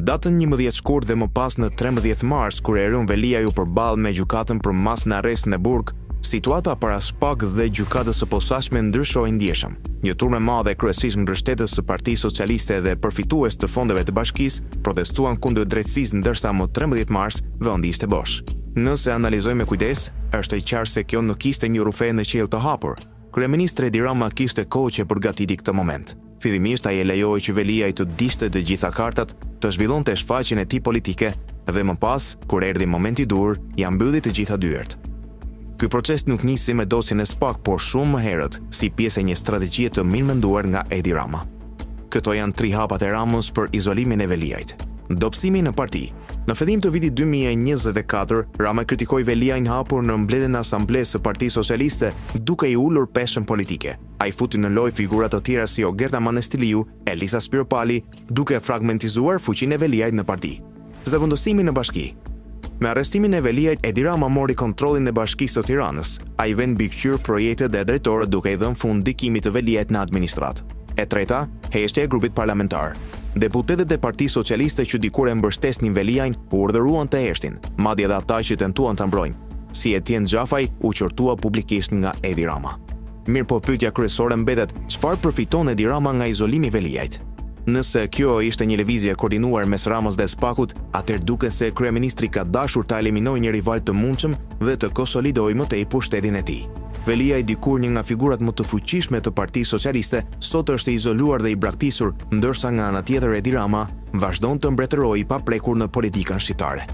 datën 11 shkurt dhe më pas në 13 mars, kur Erion Veliaj u përball me gjykatën për masën arrest në burg, situata para SPAK dhe Gjykatës së Posaçme ndryshoi ndjeshëm. Një turmë e madhe kryesisht mbështetës së Partisë Socialiste dhe përfitues të fondeve të bashkisë protestuan kundër drejtësisë ndërsa më 13 mars vendi ishte bosh. Nëse analizojmë me kujdes, është e qartë se kjo nuk ishte një rrufe në qiell të hapur. Kryeministri Edi Rama kishte kohë që përgatiti këtë moment. Fillimisht ai e lejoi që Veliaj të digjte të gjitha kartat, të zhvillonte shfaqjen e tij politike dhe më pas, kur erdhi momenti i duhur, ia mbylli të gjitha dyert. Ky proces nuk nisi me dosjen e SPAK, por shumë më herët, si pjesë e një strategjie të mirëmenduar nga Edi Rama. Këto janë tri hapat e Ramës për izolimin e Veliajt. Dobësimi në parti. Në fillim të vitit 2024, Rama kritikoi Veliajn hapur në mbledhjen e Asamblesë së Partisë Socialiste, duke i ulur peshën politike. Ai futi në lojë figura të tjera si Ogerta Manastirliu, Elisa Spiropali, duke fragmentizuar fuqinë e Veliajt në parti. Zëvendësimi në bashki. Me arrestimin e Veliajt, Edi Rama mori kontrollin e Bashkisë së Tiranës. Ai vë në mbikëqyrje projektet dhe drejtorët duke i dhënë fund ndikimit të Veliajt në administratë. E treta, heshtja e grupit parlamentar. Deputetët e Partisë Socialiste që dikur e mbështesnin Veliajn u urdhëruan të heshtin, madje edhe ata që tentuan ta mbrojnë, si Etjen Xhafaj u qortua publikisht nga Edi Rama. Mirëpo pyetja kryesore mbetet, çfarë përfiton Edi Rama nga izolimi i Veliajt? Nëse kjo ishte një lëvizje e koordinuar mes Ramës dhe SPAK-ut, atëherë duket se kryeministri ka dashur ta eliminojë një rival të mundshëm dhe të konsolidojë më tej pushtetin e tij. Veliaj, dikur një nga figurat më të fuqishme të Partisë Socialiste, sot është i izoluar dhe i braktisur, ndërsa nga ana tjetër Edi Rama vazhdon të mbretërojë i paprekur në politikën shqiptare.